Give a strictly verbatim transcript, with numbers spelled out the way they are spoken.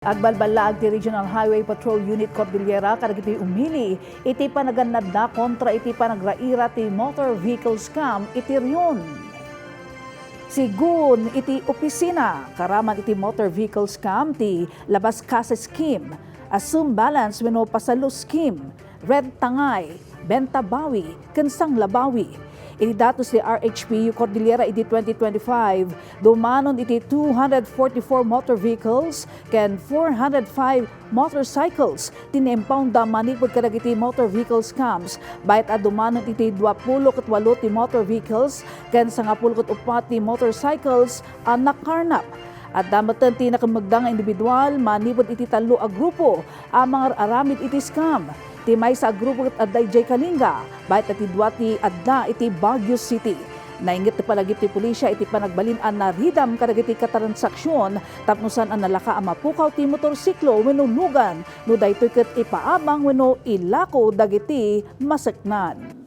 Agbalballaag ti Regional Highway Patrol Unit Cordillera kadagiti umili iti panagannadda kontra iti panagraira ti motor vehicle scam iti rehiyon. Sigun iti opisina, karaman iti motor vehicle scam ti labas kasa scheme, assume balance wenno pasalo scheme, red tangay, benta bawi, ken sangla bawi. Iti datos ti R H P U Cordillera idi twenty twenty-five, dumanon iti two hundred forty-four motor vehicles ken four hundred five motorcycles ti na-impounda manipud kadagiti motor vehicle scams, bayat a dumanon iti duapulo ket walo ti motor vehicles ken sangapulo ket uppat ti motorcycles a nakarnap. Adda metten ti nakemmegda nga individual manipud iti tallo a grupo a mangar-aramid iti scam. Ti maysa a grupo ket adda idiay Kalinga, bayat a ti dua ti adda iti Baguio City. Nainget ti palagip ti pulisya iti panagbalin a naridam kadagiti katransaksion tapno saan a nalaka a mapukaw ti motorsiklo wenno lugan no daytoy ket ipaabang wenno ilako dagiti maseknan.